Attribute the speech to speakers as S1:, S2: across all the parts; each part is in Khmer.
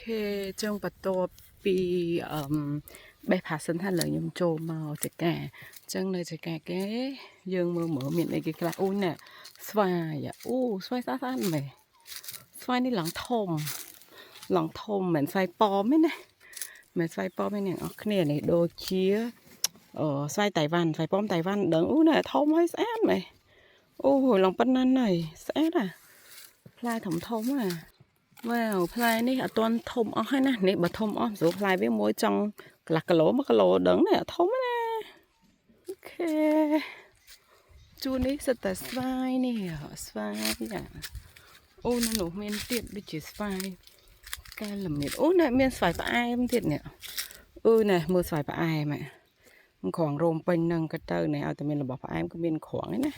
S1: ខេចឹងបន្ទាប់ពីអឺមបេះផាសិនថាឥឡូវខ្ញុំចូលមកចកាចឹងនៅចកាគេយើងមើលមើលមានអីគេខ្លះអូនណែស្វាយអូស្វាយស្អាតស្អាតមែនស្វាយនេះឡើងធំឡើងធំមិនស្វាយប៉មទេណាមិនស្វាយប៉មទេអ្នកនរគ្នានេះដូចជាអឺស្វាយតៃវ៉ាន់ស្វាយប៉មតៃវ៉ាន់ដឹងអូណែធំហើយស្អាតមែនអូឡើងប៉ុណ្ណាហើយស្អាតអាផ្លែធំធំអា វ៉ាវផ្លែនេះអត់ទាន់ធំអស់ហើយណានេះបើធំអស់ស្រួលផ្លែវាមួយចង់កន្លះគីឡូ1គីឡូដឹងនេះធំណាOK ជួននេះសិតតែស្វាយនេះស្វាយអាអូនៅនោះមានទៀតដូចជាស្វាយកែល្មៀតអូណែមានស្វាយផ្អែមទៀតនេះអឺណែមើលស្វាយផ្អែមហ่ะក្រងរោមពេញនឹងក៏ទៅណែឲ្យតែមានរបស់ផ្អែមក៏មានក្រងឯណា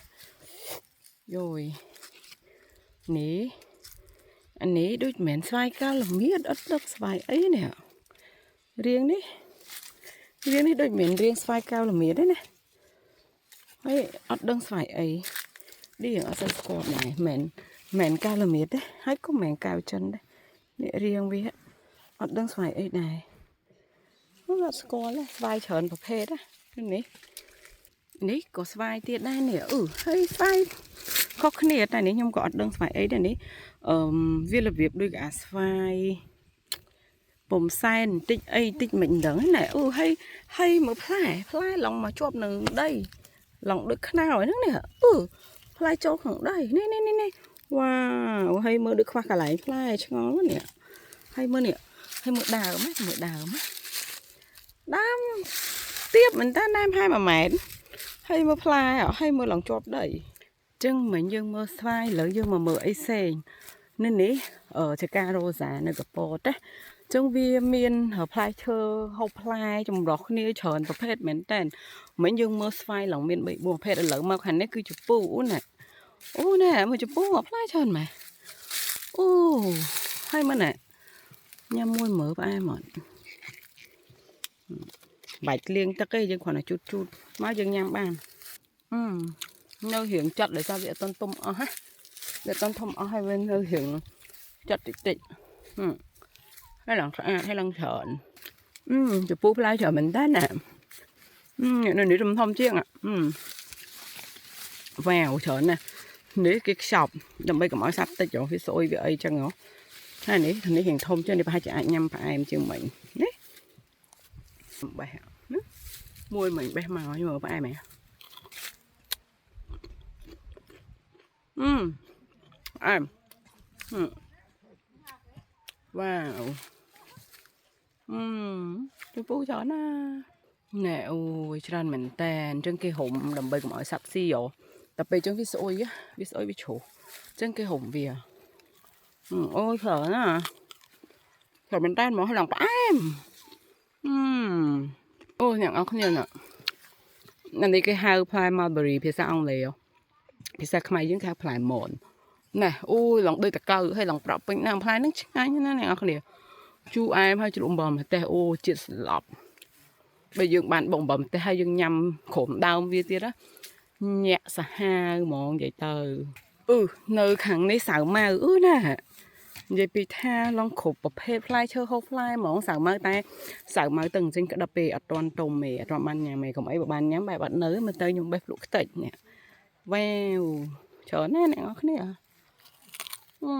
S1: យយនេះអានេះដូចមិនមែនស្វាយកែល្មៀតអត់ដឹកស្វាយអីនេះរៀងនេះរៀងនេះដូចមិនមែនរៀងស្វាយកែល្មៀតទេណាហើយអត់ដឹងស្វាយអីនេះអត់សូវស្គាល់ដែរមិនមែនកែល្មៀតទេហើយក៏មិនមែនកែវចិនដែរនេះរៀងវាអត់ដឹងស្វាយអីដែរអត់ស្គាល់ទេស្វាយច្រើនប្រភេទណានេះនេះក៏ស្វាយទៀតដែរនេះអឺហើយស្វាយខុសគ្នាតែនេះខ្ញុំក៏អត់ដឹងស្វាយអីដែរនេះអឺវារបៀបដូចអាស្វាយពុំសែនបន្តិចអីបន្តិចមិនដឹងណាអឺហើយហើយមើលផ្លែផ្លែឡងមកជាប់នឹងដីឡងដូចខ្នើយហ្នឹងនេះអឺផ្លែចូលក្នុងដីនេះនេះនេះនេះវ៉ាវហើយមើលដូចខ្វះកន្លែងផ្លែឆ្ងល់នេះហើយមើលនេះហើយមើលដើមណាមើលដើមដើមទៀបមែនតើដើមហើយ1ម៉ែត្រហើយមើលផ្លែហើយមើលឡងជាប់ដីចឹងមិញយើងមើលស្វាយឥឡូវយើងមកមើលអីផ្សេងនេះនេះអឺចការរ៉ូសានៅកពតណាចឹងវាមានផ្លែឈើហូបផ្លែចម្រោះគ្នាច្រើនប្រភេទមែនតើមិញយើងមើលស្វាយឡើងមាន3 4ប្រភេទឥឡូវមកខាងនេះគឺជពូអូណែអូណែមើលជពូផ្លែច្រើនម៉េះអូហើយមើលណែញ៉ាំមួយមើលផ្អែមអត់បាច់លាងទឹកទេយើងគ្រាន់តែជូតជូតមកយើងញ៉ាំបានអឺនៅរៀងចាត់ដោយសារវាអត់ទាន់ទុំអស់ណាវាអត់ទាន់ធំអស់ហើយវានៅរៀងចាត់តិចតិចហើយឡើងស្អាតហើយឡើងច្រើនអឺជពូផ្លែច្រើនមែនតើណាអឺនៅនេះធំធំជាងអឺវ៉ាវច្រើនណាស់នេះគេខ្ចប់ដើម្បីកុំឲ្យសត្វតិចវាស្អុយវាអីចឹងហ៎ហើយនេះនេះរៀងធំជាងនេះប្រហែលជាអាចញ៉ាំផ្អែមជាងមិញនេះបេះណាមួយមិញបេះមកមើលផ្អែមហ៎អឺផ្អែមវ៉ាវអឺជពូច្រើនណាណែអូយច្រើនមែនតែអញ្ចឹងគេរុំដើម្បីកុំឲ្យសត្វស៊ីហ៎តែពេលអញ្ចឹងវាស្អុយវាស្អុយវាជ្រុះអញ្ចឹងគេរុំវាអូយច្រើនណាច្រើនមែនតើហ្មងហើយឡើងផ្អែមអឺអូអ្នកនរគ្នាណានេះគេហៅផ្លែ mulberry ភាសាអង់គ្លេសភាសាខ្មែរយើងគេហៅផ្លែមនណែអូយឡើងដូចតកៅហើយឡើងប្រក់ពេញណាផ្លែហ្នឹងឆ្ងាញ់ណាស់អ្នកនរគ្នាជូរអែមហើយជ្រក់អំបិលម្ទេសអូជាតិស្លាប់បើយើងបានបងអំបិលម្ទេសហើយយើងញ៉ាំក្រុមដើមវាទៀតណាញាក់សាហាវហ្មងនិយាយទៅអឺនៅខាងនេះសៅម៉ៅអឺណានិយាយពីថាឡងគ្រប់ប្រភេទផ្លែឈើហូបផ្លែហ្មងសៅម៉ៅតែសៅម៉ៅទៅអញ្ចឹងក្តាប់ពេលអត់ទាន់ទុំទេអត់ទាន់បានញ៉ាំទេកុំអីបើបានញ៉ាំបែបអត់នៅមើលទៅខ្ញុំបេះភ្លក់ខ្ទេចនេះវ៉ាវច្រើនណាស់អ្នកនរគ្នាអឺ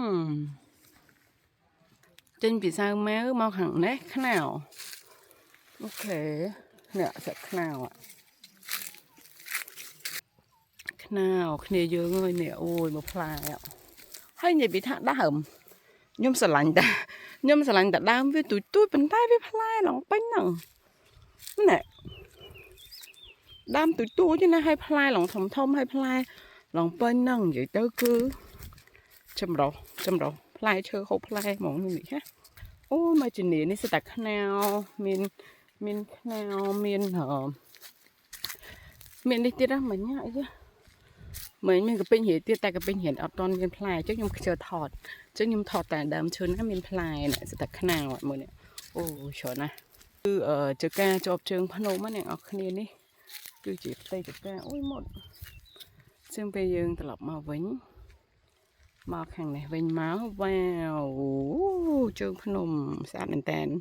S1: ចេញពីសៅម៉ៅមកខាងនេះខ្នោOK នេះសាច់ខ្នោខ្នោគ្នាយើងអើយនេះអូយមកផ្លែហើយនិយាយពីថាដើមខ្ញុំស្រឡាញ់តាខ្ញុំស្រឡាញ់តាដើមវាទូចទូចប៉ុន្តែវាផ្លែឡើងពេញហ្នឹងណែដើមទូចទូចណាហើយផ្លែឡើងធំធំហើយផ្លែឡើងពេញហ្នឹងនិយាយទៅគឺចម្រោះចម្រោះផ្លែឈើហូបផ្លែហ្មងនេះណាអូមកជំនាញនេះសិតតែខ្នោមានមានខ្នោមានមាននេះទៀតណាមិញអីទេមិញមានកពេញរៀនទៀតតែកពេញរៀនអត់ទាន់មានផ្លែអញ្ចឹងខ្ញុំខ្ជិលថតអញ្ចឹងខ្ញុំថតតែដើមឈើណាមានផ្លែនេះសិតតែខ្នោមើលនេះអូច្រើនណាស់គឺចការជាប់ជើងភ្នំណាអ្នកនរគ្នានេះគឺជាផ្ទៃចការអូយមុតជាងពេលយើងត្រឡប់មកវិញ មកខាងនេះវិញមកវ៉ាវជើងភ្នំស្អាតមែនតើ។